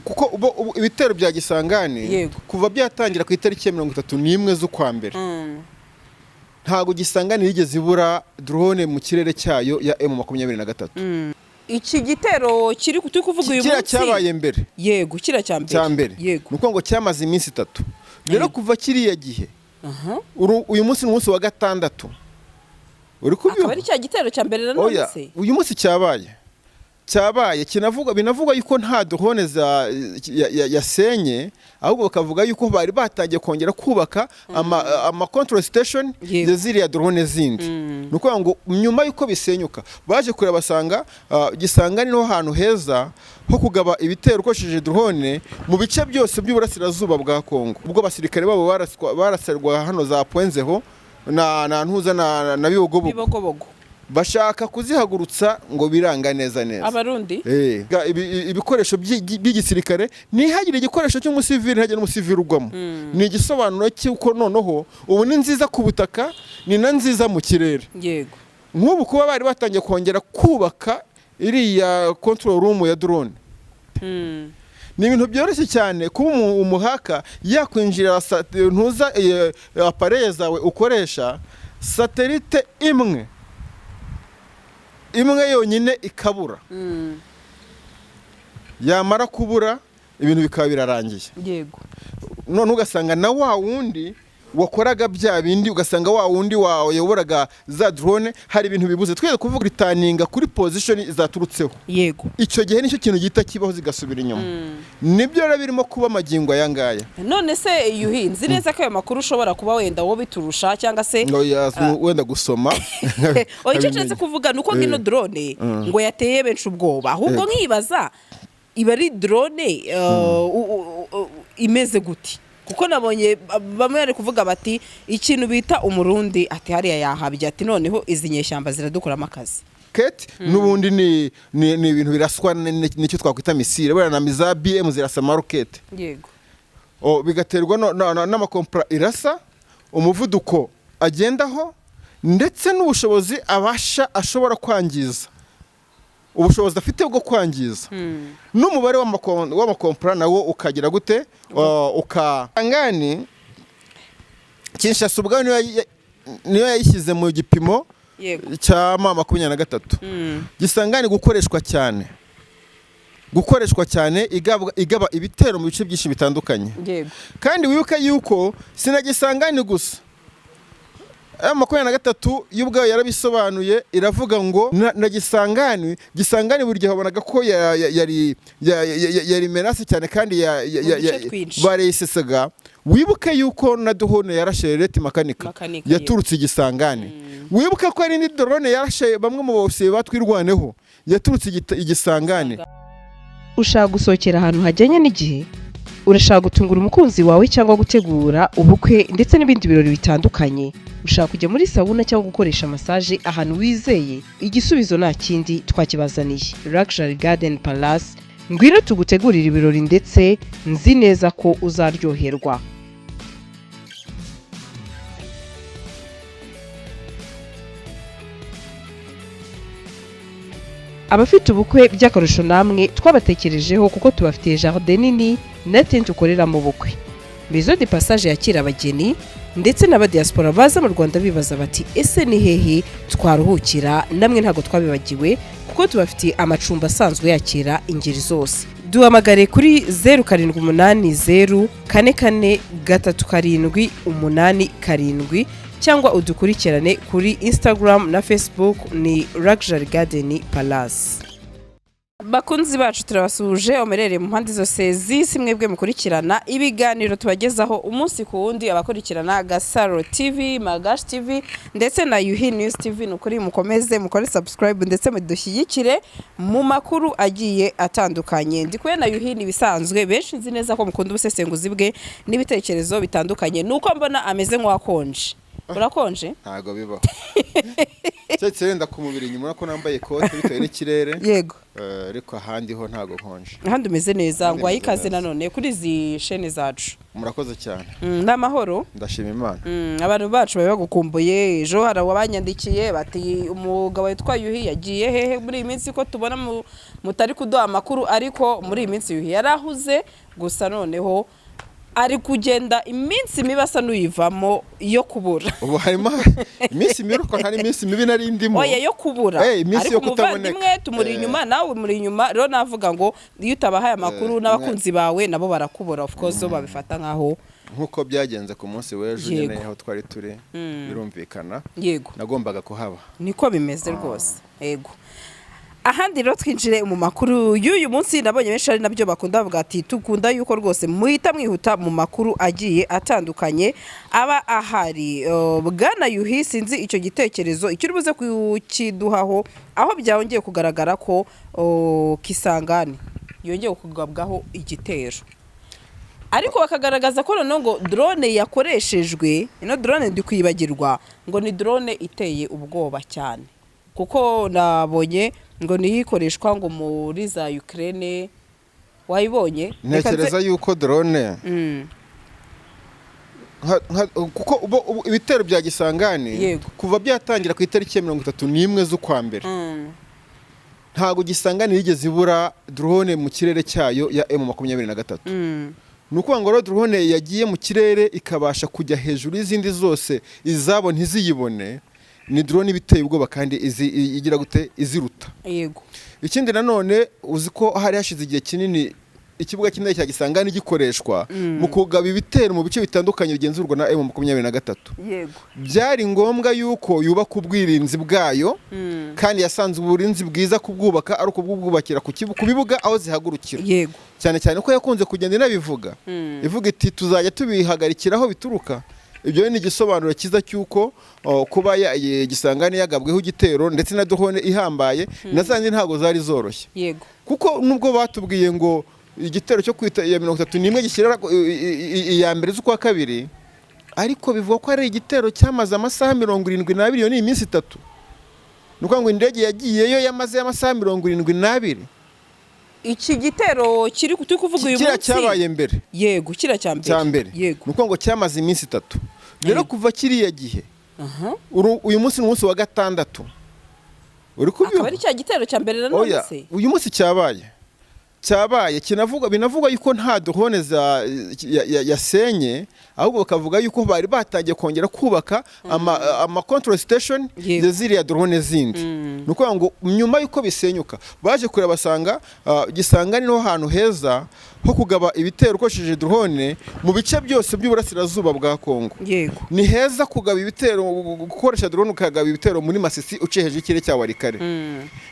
Kuko ibitero bya Gisangani kuva byatangira ku itariki ya 31 z'ukwa mbere, ntabwo Gisangani yigeze ibura drone mu kirere cyayo ya M23. Iki gitero kiri turi kuvuga uyu Kiriya munsi? cyabaye mbere. Yego, kiriya cya mbere. Cya mbere. Ni ukuvuga ngo cyamaze iminsi 3 rero kuva kiriya gihe. Uyu munsi ni umunsi wa gatandatu, uri Akaba kubyumva? ari cya gitero cya mbere nanone? Oya. Se? Uyu munsi cyabaye binavugwa yuko nta drone za yasenye, ahubwo bakavuga yuko bari batangiye kongera kubaka ama control station ya ziriya drone zindi. Ni ukuvuga ngo nyuma yuko bisenyuka, baje kureba basanga Gisangani niho hantu heza ho kugaba ibitero ukoresheje drone mu bice byose by'uburasirazuba bwa Kongo, ubwo abasirikare babo barasirwa hano za Pwenzeho na Ntuza na Bibogobogo. Bibogobogo. Bashaka kuzihagurutsa ngo biranga neza neza. Abarundi. Ibikoresho by'igisirikare, ntihagire igikoresho cy'umusivili, ntihagire n'umusivili ugwamo. Ni igisobanuro cy'uko noneho ubu ni nziza ku butaka, ni na nziza mu kirere. Nk'ubu kuba bari batangiye kongera kubaka iriya control room ya drone, ni ibintu byoroshye cyane kuba umuhaka yakwinjira ntuza appareil zawe ukoresha, satellite imwe imwe yonyine ikabura. Yamara kubura, ibintu bikaba birarangiye. None ugasanga na wa wundi wakoraga bya bindi, ugasanga wa wundi wayoboraga za drone hari ibintu bibuze. Twese kuvuga ritaninga kuri position zaturutseho. Icyo gihe nicyo kintu gihita kibaho, zigasubira inyuma. Nibyo rero birimo kuba amagingo aya ngaya. None se Yuhi, nzi neza ko ayo makuru ushobora kuba wenda wowe biturusha cyangwa se Ngo wenda gusoma. Oya, icyo nshatse kuvuga ni uko ngino drone ngo yateye benshi ubwoba, ahubwo nkibaza iba ari drone imeze gute, kuko nabonye bamwe bari kuvuga bati ikintu bita Umurundi, ati hariya yahabye, ati noneho izi nyeshyamba ziradukoramo akazi. Kate, n'ubundi ni ibintu biraswa nicyo twakwita missile, wenda na za BM zirasa amarokete. Bigaterwa n'amakompra irasa, umuvuduko agendaho, ndetse n'ubushobozi abasha ashobora kwangiza, ubushobozi afite bwo kwangiza, n'umubare w'amakompra nawo ukagira gute? Uka ngani Kinshasa ubwayo niyo yayishyize mu gipimo cya M23. Gisangani gukoreshwa cyane igaba ibitero mu bice byinshi bitandukanye. Kandi wibuke yuko sinagisangani gusa, M23 yo ubwayo yarabisobanuye, iravuga ngo na Gisangani buri gihe wabonaga ko yari menace cyane kandi Mu duce twinshi. Bareyisesaga. Wibuke yuko na drone yarashe Leti Makanika Makanika, yaturutse Igisangani. Wibuke ko hari indi drone yarashe bamwe mu bofisiye batwirwaneho yaturutse Igisangani. Ushaka gusohokera ahantu hajyanye n'igihe? Urashaka gutungura umukunzi wawe cyangwa gutegura ubukwe ndetse n'ibindi birori bitandukanye? Ushaka kujya muri sauna cyangwa gukoresha massage ahantu wizeye? Igisubizo nta kindi, twakibazaniye, Luxury Garden Palace. Ngwino tugutegurire ibirori, ndetse nzi neza ko uzaryoherwa. Abafite ubukwe by'akarusho, namwe twabatekerejeho kuko tubafitiye jardin nini na tente ukoreramo ubukwe, maison de passage yakira abageni ndetse n'abadiaspora baza mu Rwanda bibaza bati: "Ese ni hehe twaruhukira?" Namwe ntabwo twabibagiwe kuko tubafitiye amacumbi asanzwe yakira ingeri zose. Duhamagare kuri 0780443787 cyangwa udukurikirane kuri Instagram na Facebook, ni Luxury Garden Palace. Bakunzi bacu, turabasuhuje omerere mu mpande zose z'isi, mwebwe mukurikirana ibiganiro tubagezaho umunsi ku wundi, abakurikirana Gasaro TV, Magashi TV ndetse na Yuhi News TV. Ni ukuri mukomeze mukore subscribe ndetse mudushyigikire mu makuru agiye atandukanye. Ndi kumwe na Yuhi, ni ibisanzwe, benshi nzi neza ko mukunda ubusesenguzi bwe n'ibitekerezo bitandukanye. Nuko mbona ameze nk'uwakonje. Urakonje? Ntabwo bibaho. Keretse wenda ku mubiri inyuma ko nambaye ikote bitewe n'ikirere. Ariko ahandi ho ntago nkonje. Ahandi umeze neza. Ahandi Ngo meze ikaze neza. nanone kuri izi shene zacu. Murakoze cyane. Ni amahoro? Ndashima Imana. Abantu bacu bari bagukumbuye. Ejo hari ababanyandikiye bati: "Umugabo witwa Yuhi yagiye hehe muri iyi minsi, ko tubona mutari kuduha amakuru?" Ariko muri iyi minsi Yuhi yarahuze gusa, noneho ari kugenda iminsi mibi asa n'uyivamo yo kubura. Ubu harimo iminsi mibi, ariko ntari iminsi mibi nari ndimo. Oya, yo kubura. Iminsi ariko yo kutaboneka. Umuvandimwe tumuri inyuma, nawe muri inyuma. Rero navuga ngo iyo utabahaye amakuru n'abakunzi bawe nabo barakubura, of course bo babifata nkaho Nk'uko byagenze ku munsi w'ejo nyine, aho twari turi, birumvikana nagombaga kuhaba. Niko bimeze rwose, yego. Ahandi rero twinjire mu makuru y'uyu munsi. Nabonye benshi ari nabyo bakunda, bavuga ati: "Tukunda yuko rwose muhita mwihuta mu makuru agiye atandukanye aba ahari." Bwana Yuhi, sinzi icyo gitekerezo icyo uri buze kukiduhaho, aho byongeye kugaragara ko Kisangani yongeye kugabwaho igitero, ariko bakagaragaza ko noneho ngo drone yakoreshejwe, ino drone ndi kwibagirwa ngo ni drone iteye ubwoba cyane, kuko nabonye ngo niyo ikoreshwa ngo muri za Ukraine. Wayibonye? Reka Ntekereza yuko drone kuko ibitero bya Gisangani kuva byatangira ku itariki ya 31 z'ukwa mbere, ntabwo Gisangani yigeze ibura drone mu kirere cyayo ya M23. Ni ukuvuga ngo rero drone yagiye mu kirere ikabasha kujya hejuru y'izindi zose, izabo ntiziyibone, ni drone iba iteye ubwoba kandi igira gute, iziruta. Ikindi nanone, uzi ko hari hashize igihe kinini ikibuga cy'indege cya Gisangani gikoreshwa mu kugaba ibitero mu bice bitandukanye bigenzurwa na M23. Byari ngombwa yuko yubaka ubwirinzi bwayo, kandi yasanze uburinzi bwiza kubwubaka ari ukubwubakira ku bibuga aho zihagurukira, cyane cyane ko yakunze kugenda inabivuga, ivuga iti: "Tuzajya tubihagarikira aho bituruka." Ibyo ni igisobanuro cyiza cy'uko kuba Gisangani yagabweho igitero, ndetse na drone ihambaye na zandi ntabwo zari zoroshye, kuko nubwo batubwiye ngo igitero cyo kwita iya 31 gishyira iya mbere z'ukwa kabiri, ariko bivuga ko ari igitero cyamaze amasaha 72. Iyo ni iminsi 3. Ni ukuvuga ngo indege yagiyeyo yamaze amasaha 72. Iki gitero kiri turi kuvuga uyu Kiriya munsi? Cyabaye mbere. Yego, kiriya cya mbere. Cya mbere. Ni ukuvuga ngo cyamaze iminsi 3 rero kuva kiriya gihe. Uyu munsi ni umunsi wa gatandatu, uri Akaba kubyumva? ari cya gitero cya mbere nanone? Oya. Se? Uyu munsi cyabaye kinavugwa, binavugwa yuko nta drone za yasenye, ahubwo bakavuga yuko bari batangiye kongera kubaka ama control station ya ziriya drone zindi. Ni ukuvuga ngo nyuma yuko bisenyuka baje kureba basanga Gisangani niho hantu heza ho kugaba ibitero ukoresheje drone mu bice byose by'uburasirazuba bwa Kongo. Ni heza kugaba ibitero, gukoresha drone ukagaba ibitero muri Masisi uciye hejuru y'ikirere cya Walikale.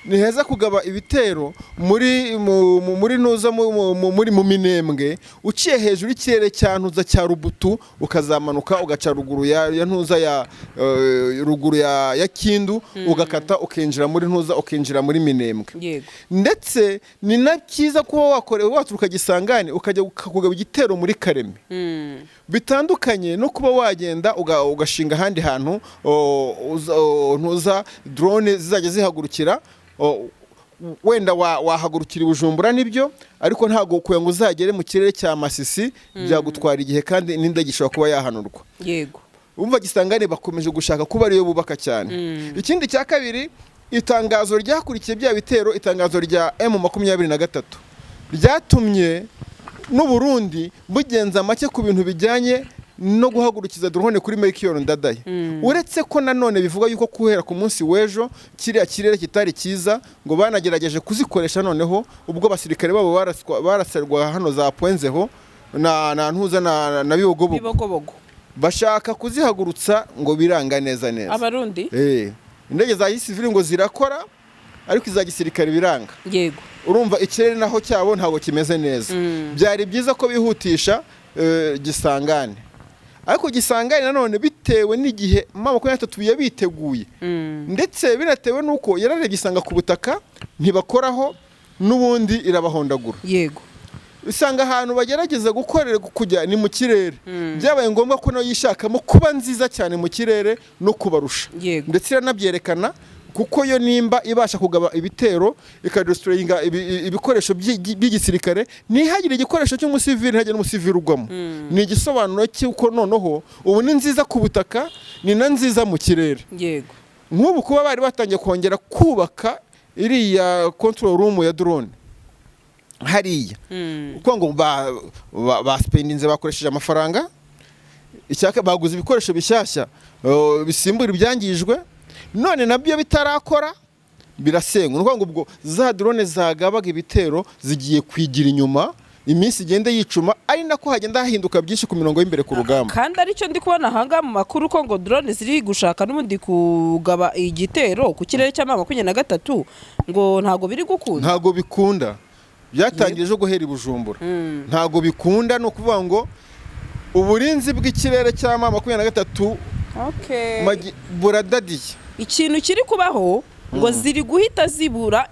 Ni heza kugaba ibitero muri ntuza muri mu Minembwe uciye hejuru y'ikirere cya ntuza cya Rubutu, ukazamanuka ugaca ruguru ya ntuza ya ruguru ya Kindu, ugakata ukinjira muri ntuza, ukinjira muri Minembwe. Ndetse ni na cyiza kuba wakorewe waturuka Gisangani ukajya kugaba igitero muri Kareme, bitandukanye no kuba wagenda ugashinga ahandi hantu ntuza drone zizajya zihagurukira. Wenda wahagurukira i Bujumbura nibyo, ariko ntabwo kugira ngo uzagere mu kirere cya Masisi byagutwara igihe, kandi n'indege ishobora kuba yahanurwa. Umva, Gisangane bakomeje gushaka kuba ariyo bubaka cyane. Ikindi cya kabiri, itangazo ryakurikiye bya bitero, itangazo rya M23 ryatumye n'u Burundi bugenza make ku bintu bijyanye no guhagurukiza drone kuri Melchior Ndadaye, uretse ko nanone bivuga yuko guhera ku munsi w'ejo kiriya kirere kitari cyiza, ngo banagerageje kuzikoresha noneho ubwo basirikare babo barasarwa hano za Pwenzeho na ntuza na Bibogobogo. Bibogobogo. Bashaka kuzihagurutsa ngo biranga neza neza. Abarundi? Indege za gisivili ngo zirakora, ariko iza gisirikare biranga. Urumva ikirere naho cyabo ntabwo kimeze neza. Byari byiza ko bihutisha Gisangane, ariko Gisangane nanone bitewe n'igihe M23 yabiteguye, ndetse binatewe n'uko yararebye isanga ku butaka ntibakoraho, n'ubundi irabahondagura. Usanga ahantu bagerageza gukorera kujya ni mu kirere. Byabaye ngombwa ko nayo yishakamo kuba nziza cyane mu kirere no kubarusha. Ndetse iranabyerekana, kuko yo nimba ibasha kugaba ibitero, ikadestroyinga ibikoresho by'igisirikare, ntihagire igikoresho cy'umusivili, ntihagire n'umusivili ugwamo, ni igisobanuro cy'uko noneho ubu ni nziza ku butaka, ni na nziza mu kirere. Nk'ubu kuba bari batangiye kongera kubaka iriya control room ya drone hariya, kuko ngo baspendinze, bakoresheje amafaranga icyaka, baguze ibikoresho bishyashya bisimbura ibyangijwe, none nabyo bitarakora birasenywa. Ni ukuvuga ngo ubwo za drone zagabaga ibitero zigiye kwigira inyuma, iminsi igenda yicuma, ari nako hagenda hahinduka byinshi ku mirongo y'imbere ku rugamba. Kandi aricyo ndi kubona ahangaha mu makuru, ko ngo drone ziri gushaka n'ubundi kugaba igitero ku kirere cya M23, ngo ntabwo biri gukunda. Ntabwo bikunda. Byatangiye ejo guhera i Bujumbura, ntabwo bikunda. Ni ukuvuga ngo uburinzi bw'ikirere cya M23 buradadiye. Ikintu kiri kubaho ngo ziri guhita zibura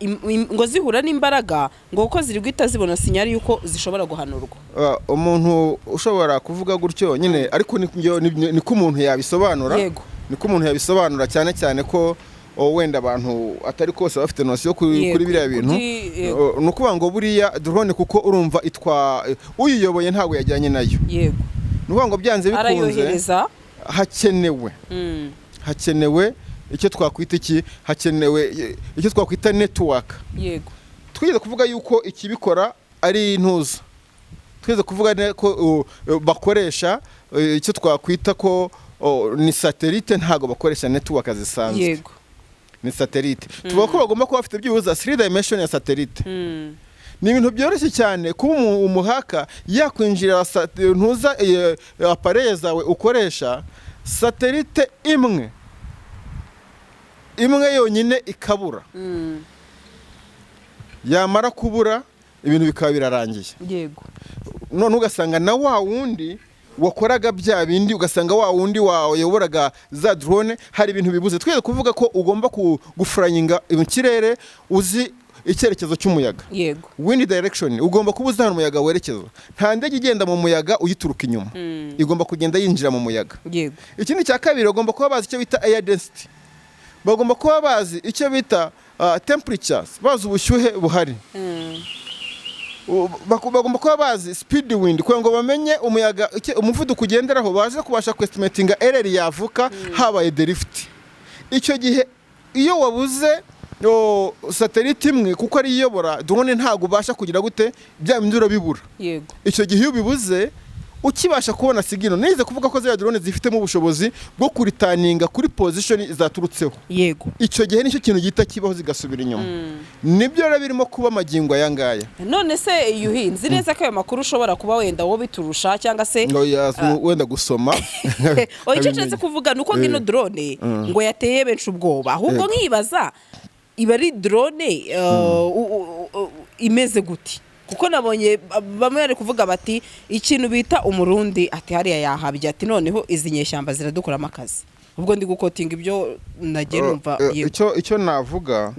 ngo zihura n'imbaraga, ngo kuko ziri guhita zibona signal y'uko zishobora guhanurwa. Umuntu ushobora kuvuga gutyo nyine, ariko niko umuntu yabisobanura. Niko umuntu yabisobanura, cyane cyane ko wenda abantu atari kose bafite notion kuri kuri biriya bintu. Ni ukuvuga ngo buriya drone, kuko urumva itwa uyiyoboye ntabwo yajyanye nayo. Ni ukuvuga ngo byanze bikunze Arayohereza. hakenewe hakenewe icyo twakwita iki, hakenewe icyo twakwita network. Twigeze kuvuga yuko ikibikora ari intuza, twigeze kuvuga ko bakoresha icyo twakwita ko ni satellite, ntabwo bakoresha network zisanzwe. Ni satellite. Tuvuga ko bagomba kuba bafite byibuze 3 dimension ya satellite. Ni ibintu byoroshye cyane kuba umuhaka yakwinjira ntuza appareil zawe ukoresha, satellite imwe imwe yonyine ikabura. Yamara kubura, ibintu bikaba birarangiye. None ugasanga na wa wundi wakoraga bya bindi, ugasanga wa wundi wayoboraga za drone, hari ibintu bibuze. Twese kuvuga ko ugomba guflyinga mu kirere uzi icyerekezo cy'umuyaga. Wind direction, ugomba kuba uzi ahantu umuyaga werekeza. Nta ndege igenda mu muyaga uyituruka inyuma, igomba kugenda yinjira mu muyaga. Ikindi cya kabiri, bagomba kuba bazi icyo bita air density, bagomba kuba bazi icyo bita temperatures, bazi ubushyuhe buhari. Bagomba kuba bazi speed wind, kugira ngo bamenye umuyaga umuvuduko ugenderaho, baze kubasha kwestimatinga error yavuka habaye drift. Icyo gihe iyo wabuze satellite imwe, kuko ari iyobora drone, ntabwo ubasha kugira gute, bya bindi urabibura. Icyo gihe iyo ubibuze ukibasha kubona signal, nize kuvuga ko ziriya drone zifitemo ubushobozi bwo kureturninga kuri position zaturutseho. Icyo gihe nicyo kintu gihita kibaho, zigasubira inyuma. Nibyo rero birimo kuba amagingo aya ngaya. None se Yuhi, nzi neza ko ayo makuru ushobora kuba wenda wowe biturusha, cyangwa se ngo wenda gusoma Oya, icyo nshatse kuvuga ni uko ngino drone ngo yateye benshi ubwoba, ahubwo nkibaza iba ari drone imeze gute, kuko nabonye bamwe bari kuvuga bati ikintu bita Umurundi, ati hariya yahabye, ati noneho izi nyeshyamba ziradukoramo akazi. Ubwo ndi guquotinga ibyo nagiye numva. Yego. Icyo navuga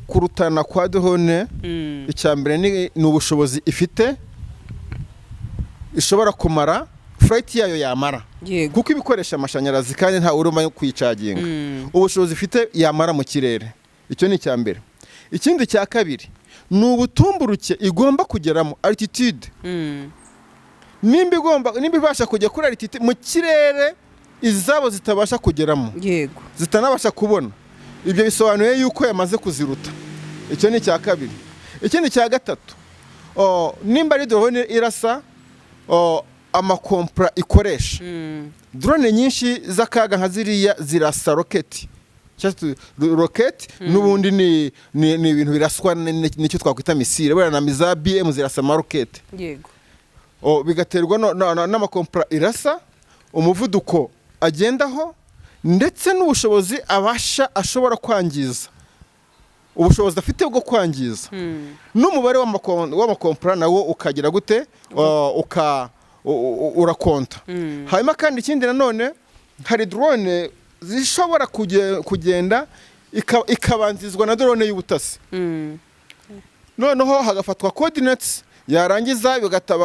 kurutana kwa drone, icya mbere ni ubushobozi ifite, ishobora kumara flight yayo yamara, kuko ibikoresha amashanyarazi kandi ntawe urimo kuyicharginga. Ubushobozi ifite yamara mu kirere, icyo ni icya mbere. Ikindi cya kabiri ni ubutumburuke igomba kugeramo, altitude. Nimba ibasha kujya kuri altitude mu kirere izabo zitabasha kugeramo, zitanabasha kubona, ibyo bisobanuye yuko yamaze kuziruta. Icyo ni icya kabiri. Ikindi cya gatatu, nimba ari drone irasa, amakompra ikoresha, drone nyinshi z'akaga nka ziriya zirasa roketi. Cyangwa se roketi n'ubundi ni ibintu biraswa nicyo twakwita missile, wenda na za BM zirasa amaroketi. Bigaterwa n'amakompra irasa, umuvuduko agendaho, ndetse n'ubushobozi abasha ashobora kwangiza, ubushobozi afite bwo kwangiza, n'umubare w'amakompra nawo ukagira gute, urakonta. Hanyuma kandi ikindi nanone, hari drone zishobora kugenda ikabanzizwa na drone y'ubutasi, noneho hagafatwa coordinates Yarangiza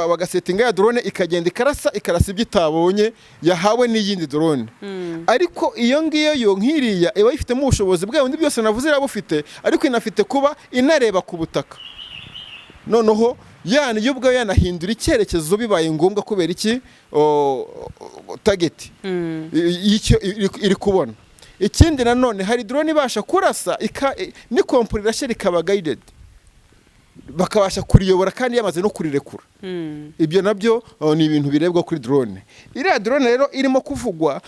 bagasetinga ya drone, ikagenda ikarasa, ikarasa ibyo itabonye yahawe n'iyindi drone. Ariko iyo ngiyo yo nk'iriya iba ifitemo ubushobozi bwayo bundi byose navuze irabufite, ariko inafite kuba inareba ku butaka, noneho yana yo ubwayo yanahindura icyerekezo bibaye ngombwa. Kubera iki? O, target y'icyo iri kubona. Ikindi nanone, hari drone ibasha kurasa n'ikompura irashe rikaba guided, bakabasha kuriyobora kandi yamaze no kurirekura. Ibyo nabyo ni ibintu birebwa kuri drone. Iriya drone rero irimo kuvugwa,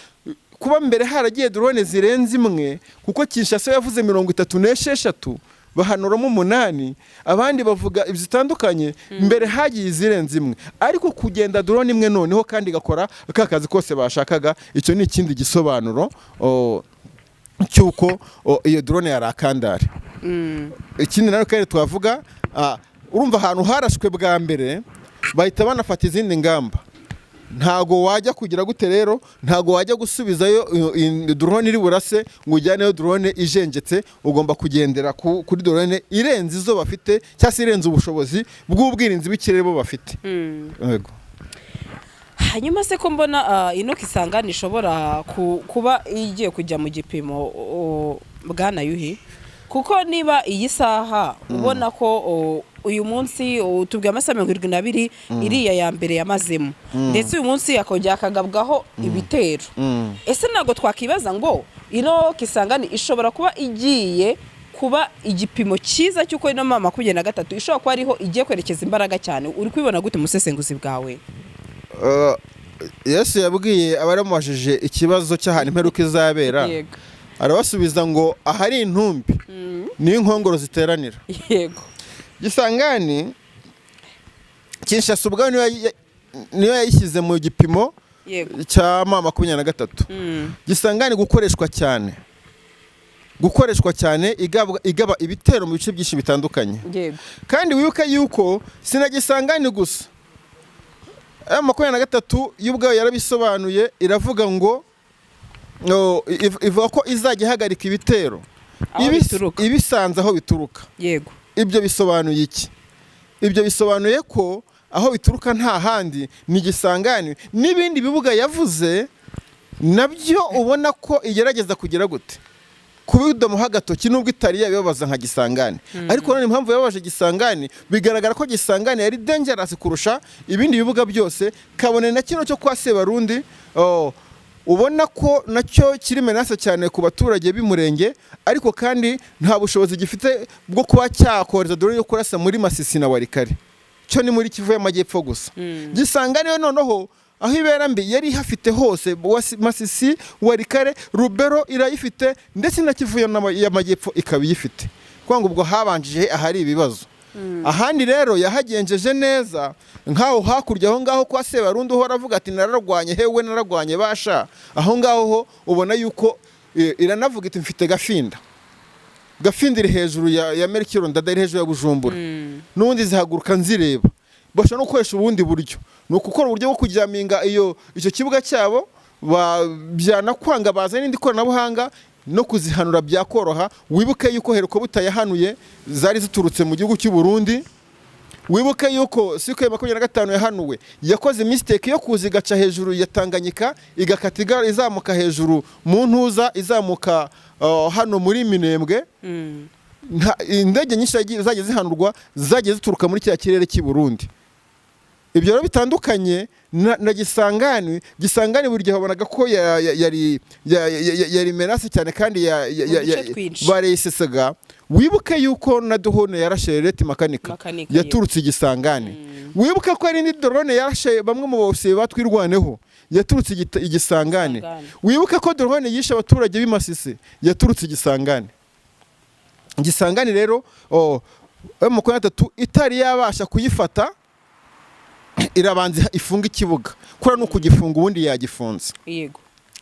kuba mbere haragiye drone zirenze imwe, kuko Kinshasa yavuze 36, bahanuramo 8, abandi bavuga zitandukanye. Mbere hagiye izirenze imwe, ariko kugenda drone imwe noneho kandi igakora ka kazi kose bashakaga, icyo ni ikindi gisobanuro cy'uko iyo drone yari akandare. Ikindi nayo kandi twavuga, urumva ahantu harashwe bwa mbere bahita banafata izindi ngamba. Ntago wajya kugira gute rero, ntago wajya gusubizayo drone iri burase ngo ujyaneyo drone ijenjetse. Ugomba kugendera kuri drone irenze izo bafite, cyangwa se irenze ubushobozi bw'ubwirinzi bw'ikirere bo bafite. Yego. Hanyuma se ko mbona ino Kisangani ishobora kuba igiye kujya mu gipimo, bwana Yuhi, kuko niba iyi saha ubona ko uyu munsi tubwiye amasaha 72 iriya ya mbere yamazemo, ndetse uyu munsi akongera akagabwaho ibitero, ese ntabwo twakibaza ngo ino Kisangani ishobora kuba igiye kuba igipimo cyiza cy'uko ino M23 ishobora kuba ariho igiye kwerekeza imbaraga cyane? Uri kubibona gute mu busesenguzi bwawe? Yesu yabwiye abaramubajije ikibazo cy'ahantu imperuka izabera, arabasubiza ngo ahari intumbi niyo inkongoro ziteranira. Gisangani, Kinshasa ubwayo niyo yayishyize mu gipimo cya M23. Gisangani gukoreshwa cyane, gukoreshwa cyane, igaba ibitero mu bice byinshi bitandukanye. Kandi wibuke yuko sinagisangani gusa, M23 yo ubwayo yarabisobanuye, iravuga ngo no, ivuga ko izajya ihagarika ibitero Aho bituruka. ibisanze aho bituruka. Ibyo bisobanuye iki? Ibyo bisobanuye ko aho bituruka nta handi ni Gisangani n'ibindi bibuga yavuze, nabyo ubona ko igerageza kugira gute kubidomoho agatoki, nubwo itari yabibabaza nka Gisangani. Ariko none impamvu yababaje Gisangani, bigaragara ko Gisangani yari dangerous kurusha ibindi bibuga byose, kabone na kino cyo kwa Sebarundi, ubona ko nacyo kiri menace cyane ku baturage b'Umurenge, ariko kandi nta bushobozi gifite bwo kuba cyakohereza drone yo kurasa muri Masisi na Walikale. Cyo ni muri Kivu y'Amajyepfo gusa. Gisangani yo noneho aho ibera mbi yari ihafite hose, Masisi, Walikale, Rubero irayifite, ndetse na Kivu y'Amajyepfo ikaba iyifite. Kuko ngo ubwo habanjije ahari ibibazo, ahandi rero yahagenjeje neza, nk'aho hakurya aho ngaho kwa Sebarundi uhora avuga ati nararwanye hewe, nararwanye basha. Aho ngaho ho ubona yuko iranavuga iti mfite Gafinda. Gafinda iri hejuru ya Melchior Ndadaye, iri hejuru ya Bujumbura. N'ubundi zihaguruka nzireba. Bashobora no gukoresha ubundi buryo, ni ukukora uburyo bwo kujaminga iyo icyo kibuga cyabo, byanakwanga baza n'indi koranabuhanga, no kuzihanura byakoroha. Wibuke yuko helicopter yahanuye zari ziturutse mu gihugu cy'u Burundi. Wibuke yuko Sukhoi 25 yahanuwe yakoze mistake yo kuza igaca hejuru ya Tanganyika, igakata izamuka hejuru mu ntuza, izamuka hano muri Minembwe. Indege nyinshi zagiye zihanurwa zagiye zituruka muri kiriya kirere cy'i Burundi. Ibyo rero bitandukanye na Gisangani. Gisangani buri gihe wabonaga ko yari menace cyane kandi Mu duce twinshi. Bareyisesaga. Wibuke yuko na drone yarashe Leti Makanika Makanika, yaturutse Igisangani. Wibuke ko hari indi drone yarashe bamwe mu bose batwirwaneho yaturutse Igisangani. Igisangani. Wibuke ko drone yishe abaturage b'i Masisi yaturutse Igisangani. Gisangani rero, M23 itari yabasha kuyifata, irabanza ifunga ikibuga. Kura no kugifunga ubundi yagifunze,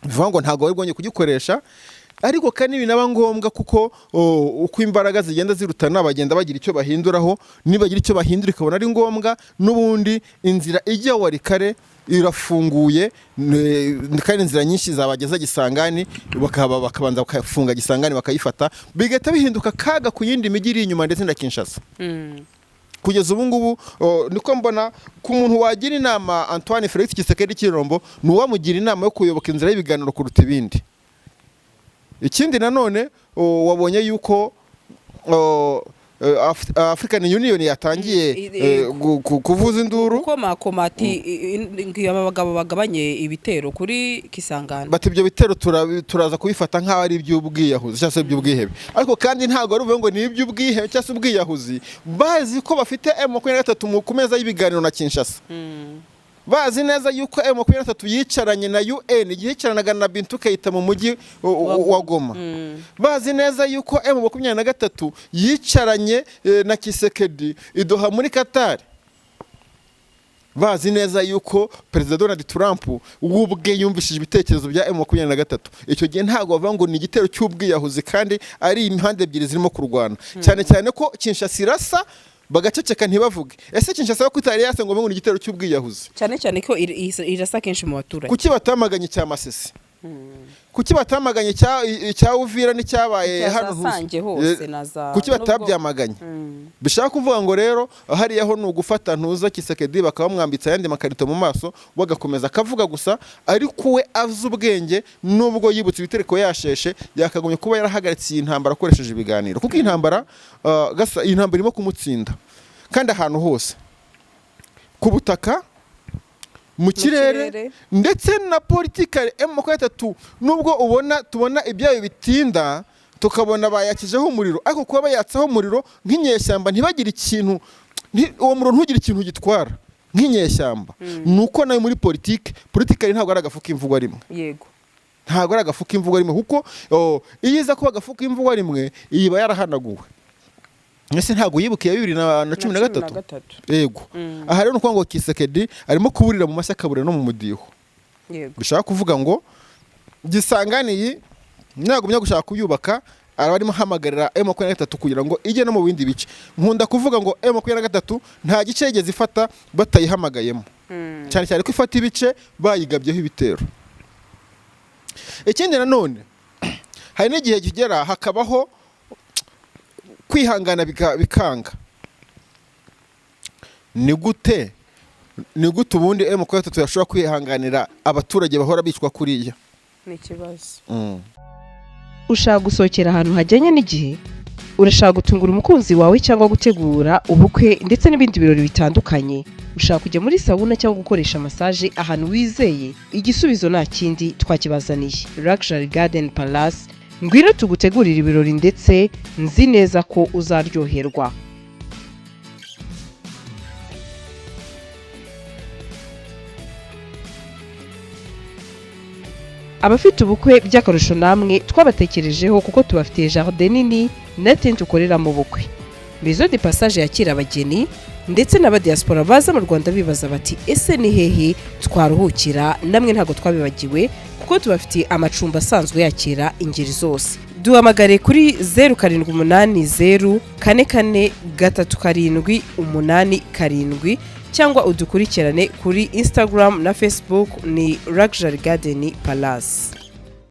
bivuga ngo ntabwo bari bwongeye kugikoresha. Ariko kandi binaba ngombwa, kuko uko imbaraga zigenda zirutana bagenda bagira icyo bahinduraho. Nibagira icyo bahindura ikabona ari ngombwa, n'ubundi inzira ijya Walikale irafunguye, kandi inzira nyinshi zabageza Gisangani, bakaba bakabanza bakafunga Gisangani bakayifata, bigahita bihinduka kaga ku yindi mijyi iri inyuma ndetse na Kinshasa. Kugeza ubu ngubu niko mbona ku muntu wagira inama Antoine Felix Tshisekedi Tshilombo, ni uwamugira inama yo kuyoboka inzira y'ibiganiro kuruta ibindi. Ikindi nanone, wabonye yuko African Union yatangiye kuvuza induru. Gukomakoma ati aba bagabo bagabanye ibitero kuri Kisangani. Bati ibyo bitero turaza kubifata nk'aho ari iby'ubwiyahuzi cyangwa se iby'ubwihebe, ariko kandi ntabwo ari uvuga ngo ni iby'ubwihebe cyangwa se ubwiyahuzi, bazi ko bafite M23 ku meza y'ibiganiro na Kinshasa, bazi neza yuko M23 yicaranye na UN igihe yicaranaga na Bintou Keita mu mujyi wa Goma, bazi neza yuko M23 yicaranye na Tshisekedi i Doha muri Qatar, bazi neza yuko Perezida Donald Trump we ubwe yumvishije ibitekerezo bya M23. Icyo gihe ntabwo bavuga ngo ni igitero cy'ubwiyahuzi kandi ari impande ebyiri zirimo kurwana, cyane cyane ko Kinshasa irasa bagaceceka ntibavuge. Ese Kinshasa ko itari yasa ngo ni igitero cy'ubwiyahuzi? Cyane cyane ko irasa kenshi mu baturage. Kuki batamaganye cya Masisi? Kuki batamaganye icya Uvira n'icyabaye Icya hano za Sange hose na za Kuki batabyamaganye? Bishaka kuvuga ngo rero hariya ho ni ugufata ntuza Tshisekedi bakaba bamwambitse ayandi makarito mu maso, bagakomeza akavuga gusa, ariko we azi ubwenge, nubwo yibutse ibitereko yasheshe, yakagombye kuba yarahagaritse iyi ntambara akoresheje ibiganiro, kuko iyi ntambara iyi ntambara irimo kumutsinda kandi ahantu hose, ku butaka, mu kirere, kirere. ndetse na politikari. M23 nubwo ubona tubona ibyayo bitinda, tukabona bayakijeho umuriro, ariko kuba bayatsaho umuriro nk'inyeshyamba ntibagire ikintu, uwo muriro ntugire ikintu gitwara nk'inyeshyamba, ni uko nayo muri politiki, politikari ntabwo ari agafu k'imvugo rimwe. Ntabwo ari agafu k'imvugo rimwe, kuko iyo iza kuba agafu k'imvugo rimwe, iyi iba yarahanaguwe. Ese ntabwo yibukiye 2013? Gatatu. Yego. Aha rero ni ukuvuga ngo Tshisekedi arimo kuburira mu mashyi, akaburira no mu mudiho. Bishaka kuvuga ngo Gisangani nagumya gushaka kuyubaka, araba arimo ahamagarira M23 kugira ngo ijye no mu bindi bice. Nkunda kuvuga ngo M23 nta gice yigeze ifata batayihamagayemo, cyane cyane ko ifata ibice bayigabyeho ibitero. Ikindi nanone, hari n'igihe kigera hakabaho kwihangana bikanga. Ni gute ubundi M23 yashobora kwihanganira abaturage bahora bicwa kuriya? Ni ikibazo. Ushaka gusohokera ahantu hajyanye n'igihe? Urashaka gutungura umukunzi wawe cyangwa gutegura ubukwe ndetse n'ibindi birori bitandukanye? Ushaka kujya muri sauna cyangwa gukoresha massage ahantu wizeye? Igisubizo nta kindi, twakibazaniye, Luxury Garden Palace. Ngwino tugutegurire ibirori, ndetse nzi neza ko uzaryoherwa. Abafite ubukwe by'akarusho, namwe twabatekerejeho, kuko tubafitiye jardin nini na tente ukoreramo ubukwe, Maison de Passage yakira abageni ndetse n'abadiaspora baza mu Rwanda bibaza bati: "Ese ni hehe twaruhukira?" Namwe ntabwo twabibagiwe, kuko tubafitiye amacumbi asanzwe yakira ingeri zose. Duhamagare kuri 0780443787 cyangwa udukurikirane kuri Instagram na Facebook, ni Luxury Garden Palace.